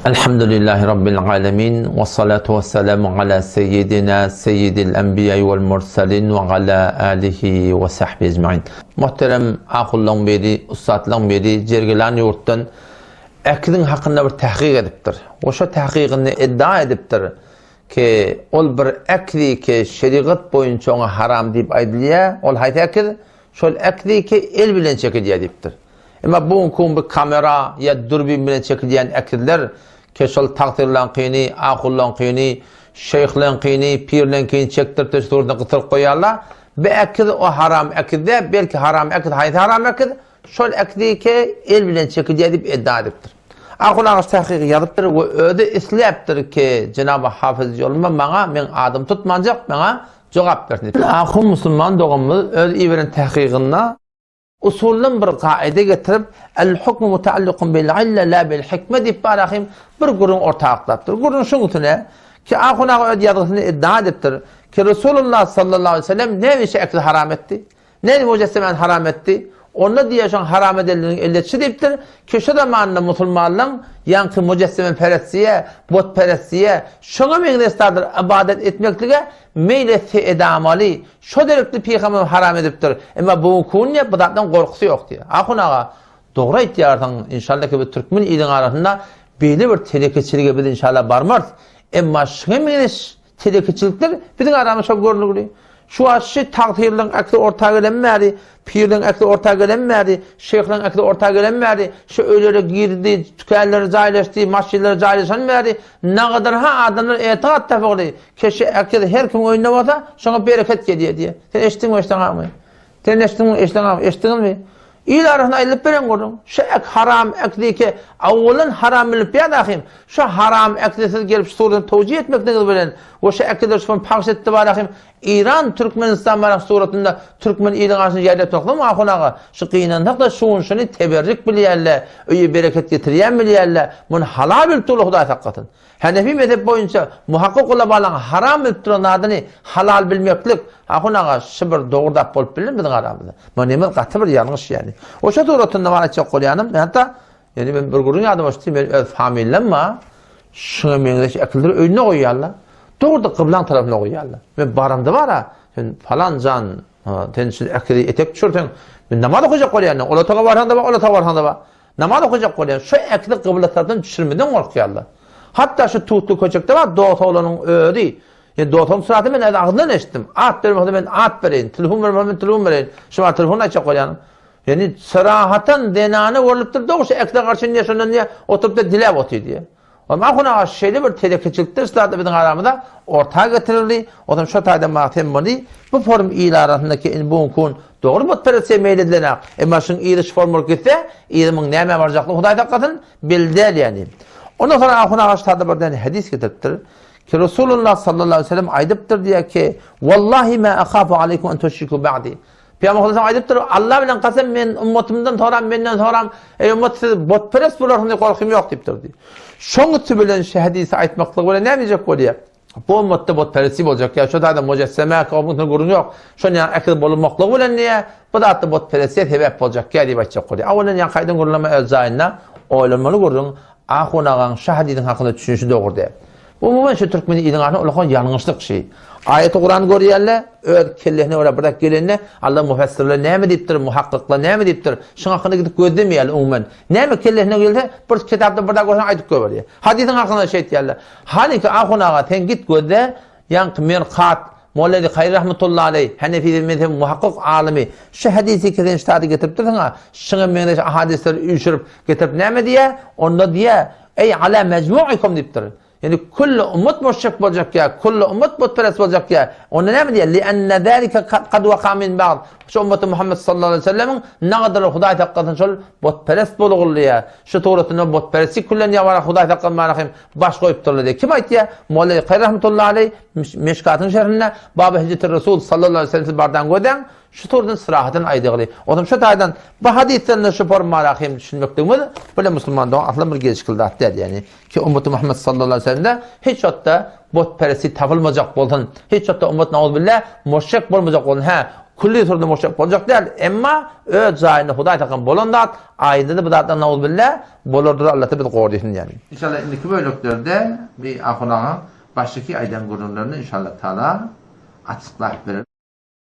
Elhamdülillahi Rabbil alemin ve salatu ve selamu ala seyyidina seyyidil enbiya vel mursalin ve ala alihi ve sahbihi ecmain. Muhterem ahullaň biri, ussatlaň biri Jergilan ýurtdan äkiziň hakynda bir tahkyk edipdir. We şo tahkygynda iddia edipdir ki ol bir äkizi ki şerigat boýunça oňa haram diýip aýdylýar. Ol haýsy äkiz? Şol äkizi ki el bilen çekilýär diýipdir. Emma bu günki gün bu kamera ýa dürbin bilen çekilýän ekizler ke şol tagtyrlaňkyny, ahullaňkyny, şeýhleňkini, pirleňkini çekdirip-de şu suratyna gysyryp goýýarlar. Bu ekiz o haram ekiz däl, belki haram ekiz haýsy haram ekiz? Şol ekizi ke el bilen çekilýär diýip iddia edipdir. Ahun aga şu tahkygy ýazypdyr we özi isläpdir ki, Jenaby Hafyz Ýolma maňa meň adymy tutmanjak maňa jogap bersin diýip. Ahun musulman doganymyz öz iberen tahkygynda Usuldan bir kaide getirip, El-hukmu mutaallikun bil-ille la bil-hikme diýip barahym bir gürrüň orta aklapdyr. Gürrüň şuň üstüne ki, Ahun aga öz ýazgysynda iddia edipdir ki, Resulullah sallallahu aleýhi we sellem näme işe ekli haram etdi? Näme mujessemeni haram etdi? Onda diýýär şoň haram edenliginiň elleti şu diýipdir ki, şu zamanda musulmanlaň ýaňky mujessemeperestlige, butperestlige, şoňa meňzeş zatlara ybadat etmeklige meýl etse edamaly, Şo derekli pygamber haram edipdir. Emma bu günki gün diýip bu zatdan gorkusy ýok diýýär. Ahun aga, dogry aýtýarsyň, inşallah ki biz türkmen iliň arasynda beýle bir telekeçilige biz inşallah barmarys. Emma şuňa meňzeş telekeçilikler biziň aramyzda şo görnükli. Şu wagt şu tagtyrlaryň ähli orta gelen bäri, pirleriň ähli orta gelen bäri, şeýhleriň ähli orta gelen bäri, şu öýlere girdi, tükänlere jaýlaşdy, maşynlara jaýlaşan bäri, nagadar-ha adamlar etigat tapygyly, Keşe äkide her kimiň öýünde bolsa, şoňa bereket gelýär diýýär. Sen eşitdiňmi, eşdeňakmy? Sen eşitdiňmi, eşdeňakmy? Eşitdiňizmi? Il arasynda aýdylyp beren gürrüň. Şu ek haram ekdiki awwalan haram bilip ýa dahim. Şu haram ekdi siz gelip şu suratyny towjih etmekligiňiz bilen we şu ekide şu pahş etdi bar ahim. Iran Türkmenistan bar suratynda türkmen iliň arasynda ýaýlap dursaň ahun aga şu gynansak-da şu gün şuny teberrik bilýärler, öýe bereket getirýän bilýärler. Muny halal bilip durlar Hudaý saklasyn. Hanefi mezhep boýunça muhakkyk ulamalaryň haram bilip duran zadyny halal bilmeklik, ahun aga, şu bir dogry zat bolup bilermi biziň aramyzda? Munyňyz gaty bir ýalňyş ýaly. Oşa suratynda bar aýtjak bolýanym, hatda ýani men bir gürrüň ýadyma düşdi, men öz familiýam bar, şuňa meňzeş äkildir öýünde goýýarlar. Dogry gyblaň tarapyna goýýarlar. Men baramda bar-a, sen falan jan, sen şu äkili etek düşürseň, men namaz okajak bolýan, ol otaga barsaň-da bar, ol otaga barsaň-da bar. Namaz okajak bolýan şu äkli gybla tarapdan düşürmeden gorkýarlar. Hatda şu tutly köçekde bar dos oglanyň özi. Ýa dosuň suraty men öz agzyndan eşitdim. At bermese men at bereýin, telefon bermese men telefon bereýin. Şu wagt telefon aýtjak bolýan. Ýani syrahatan zenana görlüpdir dogry şu äkli garşy diýe şondan diýe oturyp-da diläp otyr diýe. Ondan ahun aga şeýle bir telekeçilikdir şu biziň aramyza orta getirildi. Ondan şu taýdan bak sen muny bu form il arasyndaky indi bu gün dogry butperestçe meýil edilenak. Emma şuň yzy şu form bolup gitse, yzy muň nämä barjaklygy Hudaý saklasyn, belli däl ýani. Ondan soň ahun aga şu taýda bir däne hadys getiripdir. Ki Resulullah sallallahu aleyhi ve sellem aýdypdyr diýär ki, Wallahi ma akhafu aleykum an tuşriku ba'di. Pygamber sallallahu aýdypdyr, Allah bilen kasam men ummatymdan soram, menden soram, eý ummat siz butperest bolarsyňyz diýip gorkym ýok diýipdir diýip. Şoň üsti bilen şu hadysy aýtmaklyk bilen näme diýjek bolýar? Bu ummatda butperestlik boljak ýa şu taýda mujesseme kowmusyna gürrüň ýok. Şon ýaly äkiz bolunmaklygy bilen diýä, bu zatda butperestlige sebäp boljak ýa diýip aýtjak bolýar. Awalan ýaňky aýdan gürrüňleme öz jaýynda oýlanmaly gürrüň. Ahun agaň şu hadysyň hakynda düşünişi dogry däl. Umuman şu türkmen iliň arasynda ullakan ýalňyşlyk şi. Aýaty Kuran görýärler, öz kellesine görä bir zat gelende, Allah mufassirler näme diýipdir, muhakkyklar näme diýipdir, şuň hakynda gidip gözlemeýärler umuman. Näme kellesine gelse, bir kitapda bir zat görse aýdyp goýberýär. Hadysyň hakynda şeýtýärler. Hanyki ahun aga sen git gözle, ýaňky Mirkat, Molla Kaýy rahmetullahi aleý, Hanefi mezhebiň muhakkyk alymy, şu hadysy ki sen şu taýda getiripdirsiň-a, şuňa meňzeş ahadyslary üýşürip getirip näme diýýär? Onda diýýär, Eý ala mejmuikum diýipdir. Ýani külli ummat müşrik boljak ýa, külli ummat butperest boljak ýa. Onda näme diýýär? Li'enne zalika kad waka min ba'd. Şu ummaty Muhammed sallallahu aleyhi ve sellemiň nagadyr Hudaý saklasyn şol butperest bolugly diýýär. Şu suratynda butperestlik küllen ýa bara Hudaý saklasyn barahym baş goýupdyrlar diýýär. Kim aýtýar? Molla Kaýy rahmetullahi aleyh Meşkatyň şerhinde Baba Hijretir Resul sallallahu aleyhi ve sellem siz bardan gözäň. Şu turdan syrahatyn aýdygly. Onam şu taýdan bu hadysdan da şu formara hem düşünmekligimiz bile musulman dogan asla bir gelişikli zat däl ýani. Ki ummaty Muhammed sallallahu aleyhi ve sellemde hiç wagtda butperestlik tapylmajak bolsun. Hiç wagtda ummat nauzbillah müşrik bolmajak bolsun. Hä, Külli sürüni boşap boljak däl. Emma öz jaýynda Hudaý takan bolan zat, aýynda-da bu zatlar nauzubilla bolardyr Alla bizi gorsyn diýýän. Inşallah indiki böleklerde bir ahun agaň başdaky aýdan gürrüňlerini inşallah taala açyklap berer.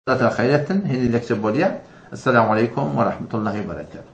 Alla taala haýyr etsin. Henizekçe bolýa. Essalamu aleýkum we rahmetullahi we berekatuh.